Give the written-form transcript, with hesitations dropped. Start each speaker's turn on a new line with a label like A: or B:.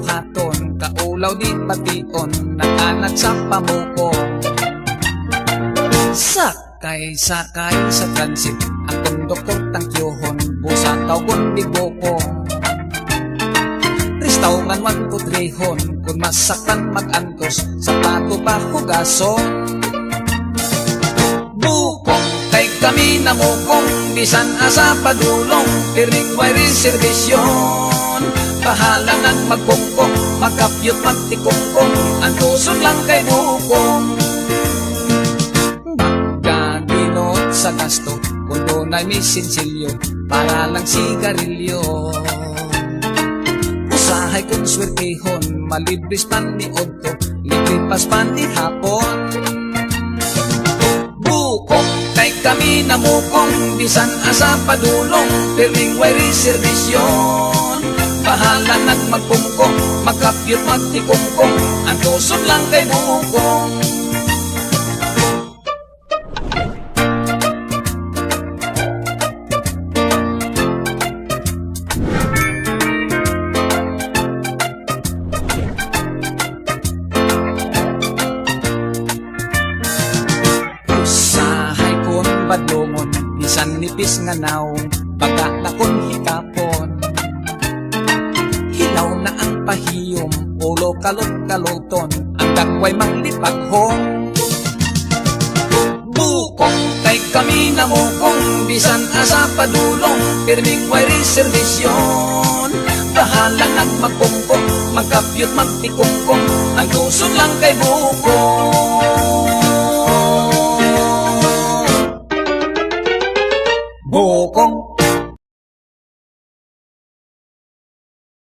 A: buhaton, kaulaw di bation, nag-anak sa pamukong. Sakay, sakay sa transit, ang konduktor tangkyuhon, busakaw kun bigokong. Restauran 1, 2, 3 hon, kung masaktan mag-antos, sapato pa hugason. Bukong kay kami namukong, bisan asa padulong, pirming way reservasyon. Bahala nang magkungkong, makapyot magtikungkong, antuson lang kay bukong. Gaginot sa gasto, kung dunay misinsilyo, para lang sigarilyo. Usahay kung swertehon, malibris pan ni Odto, libre pas pan ni hapon. Bukong kay kami namukong, bisan asa padulong, pirming way reservasyon. Bahala nang magkungkong, magkapyot magtikungkong, antuson lang kay bukong. Usahay kon badlongon, bisan nipis nga naw, baga na kon hikapon. Hilaw na ang pahiyom, ulo kalot-kaloton, ang dagway manglipaghong. Bukong kay kami namukong, bisan asa padulong, pirming way reservasyon. Bahala nang magkungkong, magkapyot magtikungkong, ang tuson lang kay bukong. Bukong.